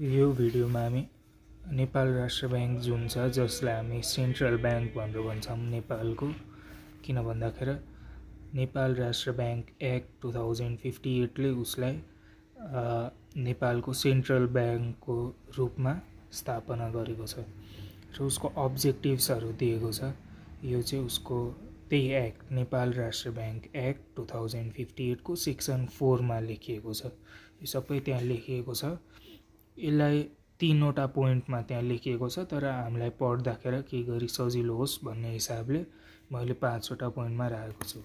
यो भिडियोमा हामी नेपाल राष्ट्र ब्याङ्क जुन छ जसलाई हामी सेन्ट्रल ब्याङ्क भनेर भन्छौँ नेपालको, किन भन्दाखेरि नेपाल राष्ट्र ब्याङ्क एक्ट 2058ले उसलाई नेपालको सेन्ट्रल ब्याङ्कको रूपमा स्थापना गरेको छ र उसको अब्जेक्टिभ्सहरू दिएको छ। यो चाहिँ उसको त्यही एक्ट नेपाल राष्ट्र ब्याङ्क एक्ट 2058को सेक्सन 4मा लेखिएको छ। यो सबै त्यहाँ लेखिएको छ। यसलाई 3वटा पोइन्टमा त्यहाँ लेखिएको छ, तर हामीलाई पढ्दाखेरि के गरी सजिलो होस् भन्ने हिसाबले मैले 5वटा पोइन्टमा राखेको छु।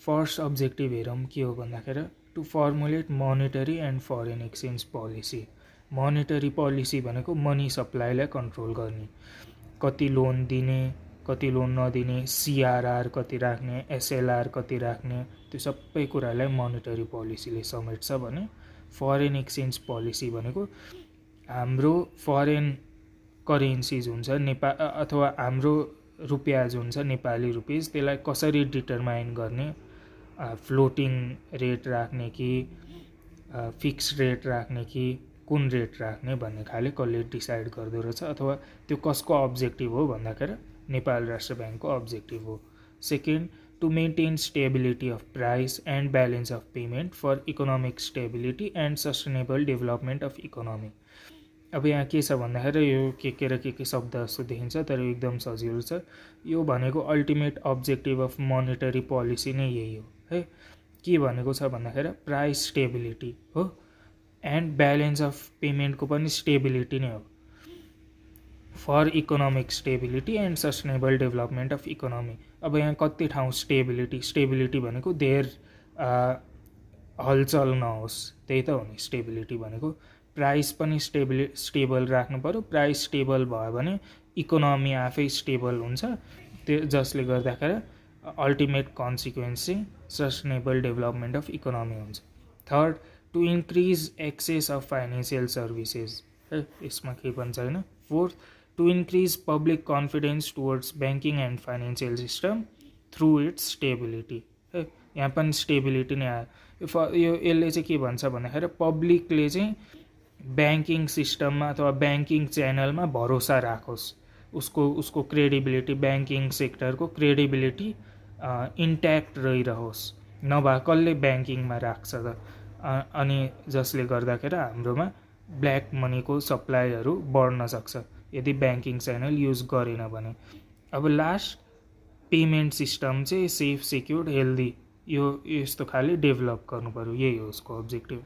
फर्स्ट अब्जेक्टिभ हेरौँ के हो भन्दाखेरि to formulate monetary and foreign exchange policy. Monetary policy भनेको मनी सप्लाईलाई कन्ट्रोल गर्ने, कति लोन दिने कति लोन नदिने, सिआरआर कति राख्ने, एसएलआर कति राख्ने, त्यो सबै कुरालाई मोनिटरी पोलिसीले समेट्छ भने फरेन एक्सचेन्ज पोलिसी भनेको हाम्रो फरेन करेन्सिज हुन्छ नेपाल अथवा हाम्रो रुपियाँ जुन छ नेपाली रुपिस, त्यसलाई कसरी डिटरमाइन गर्ने, फ्लोटिङ रेट राख्ने कि फिक्स रेट राख्ने कि कुन रेट राख्ने भन्ने खाले कसले डिसाइड गर्दो रहेछ, अथवा त्यो कसको अब्जेक्टिभ हो भन्दाखेरि नेपाल राष्ट्र ब्याङ्कको अब्जेक्टिभ हो। Second, to maintain stability of price and balance of payment for economic stability and sustainable development of economy। अब यहाँ के छ भन्दाखेरि यो के र के शब्द जस्तो देखिन्छ, तर एकदम सजिलो छ। यो भनेको ultimate objective of monetary policy नै यही हो है। के भनेको छ भन्दाखेरि प्राइस स्टेबिलिटी हो एन्ड ब्यालेन्स अफ पेमेन्टको पनि स्टेबिलिटी नै हो, for economic stability and sustainable development of economy. अब यहाँ कति ठाउँ स्टेबिलिटी भनेको धेर हलचल नहोस्, त्यही त हो नि स्टेबिलिटी भनेको। प्राइस पनि स्टेबल राख्नु पऱ्यो, प्राइस स्टेबल भयो भने इकोनोमी आफै स्टेबल हुन्छ, त्यो जसले गर्दाखेरि अल्टिमेट कन्सिक्वेन्स चाहिँ सस्टेनेबल डेभलपमेन्ट अफ इकोनोमी हुन्छ। Third, to increase access of financial services है, यसमा केही पनि छैन। Fourth, to increase public confidence towards banking and financial system through its stability है। यहाँ पनि स्टेबिलिटी नै आयो। यो यसले चाहिँ के भन्छ भन्दाखेरि पब्लिकले चाहिँ ब्याङ्किङ सिस्टममा अथवा ब्याङ्किङ च्यानलमा भरोसा राखोस्, उसको क्रेडिबिलिटी, ब्याङ्किङ सेक्टरको क्रेडिबिलिटी इन्ट्याक्ट रहिरहोस्, नभए कसले ब्याङ्किङमा राख्छ त। अनि जसले गर्दाखेरि हाम्रोमा ब्ल्याक मनीको सप्लाईहरू बढ्न सक्छ यदि ब्याङ्किङ च्यानल युज गरेन भने। अब लास्ट, पेमेन्ट सिस्टम चाहिँ सेफ, सिक्योर्ड, हेल्दी, यो यस्तो खाले डेभलप गर्नु पऱ्यो, यही हो उसको अब्जेक्टिभ।